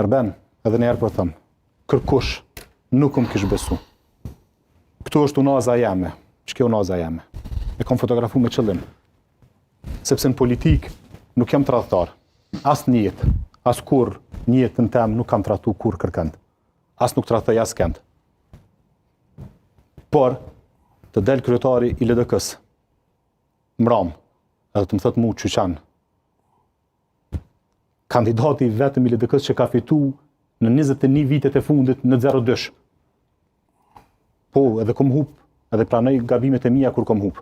Arben, edhe një herë po them, kërkush nuk më kish besu. Këtu është unaza jeme, që kjo unaza jeme. E kom fotografu me qëllim. Sepse në politikë nuk jam tradhtar. As në jetë, as kurrë në jetën tem nuk kam tradhtu kurrë kërkënd. As nuk tradhtoj askënd. Por, të del kryetari i LDK-s, mram, edhe të më thot mu qyqan, kandidati i vetëm i LDK-s që ka fitu në 21 vitet e fundit në 02. Po, edhe kom hup, edhe pranoj gabimet e mia kur kom hup.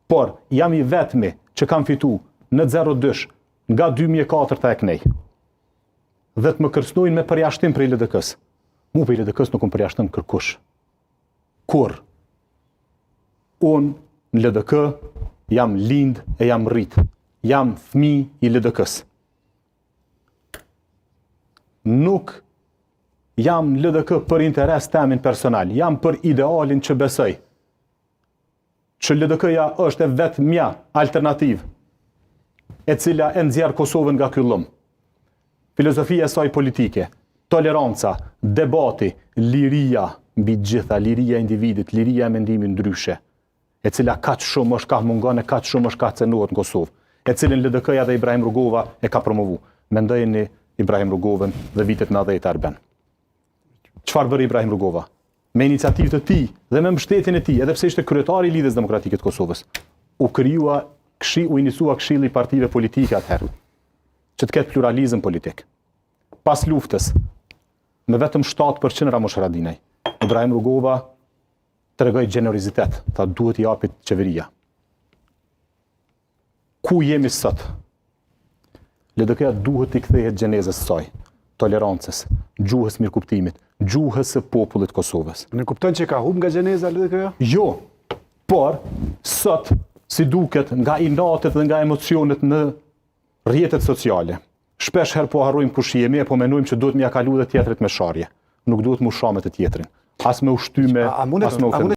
Por, jam i vetmi që kam fitu në 02 nga 2004 e knej. Dhe të më kërcnojnë me përjashtim prej LDK-s. Mu prej LDK-s nuk më përjashton kërkush. Kur? Unë në LDK jam lind e jam rrit. Jam fmi i LDK-s. Nuk jam në LDK për interes temin personal, jam për idealin që besoj. Që LDK-ja është e vetmja alternativë e cila e nxjerr Kosovën nga ky llum. Filozofia e saj politike, toleranca, debati, liria mbi të gjitha, liria e individit, liria e mendimit ndryshe, e cila kaq shumë është kah mungon e kaq shumë është kah cenohet në Kosovë, e cilën LDK-ja dhe Ibrahim Rugova e ka promovu. Mendojeni Ibrahim Rugovën dhe vitet 90 Arben. Çfarë bëri Ibrahim Rugova? Me iniciativë të tij dhe me mbështetjen e tij, edhe pse ishte kryetari i Lidhjes Demokratike të Kosovës, u krijua kshi u inicua Këshilli i Partive Politike atëherë, që të ketë pluralizëm politik. Pas luftës, me vetëm 7% Ramush Haradinaj, Ibrahim Rugova tregoi gjenerozitet, tha duhet i japit qeveria. Ku jemi sot? LDK-ja duhet t'i kthehet gjenezës së saj, tolerancës, gjuhës mirëkuptimit, gjuhës së popullit Kosovës. Në kupton që ka humb nga gjeneza LDK-ja? Jo, por sot si duket nga inatet dhe nga emocionet në rrjetet sociale, shpesh herë po harrojmë kush jemi e po menojmë që duhet m'ia kalu dhe tjetrit me sharje. Nuk duhet mu sha me të tjetrin. As me u shty me, A, a mundet, as me u a mundet ofendu.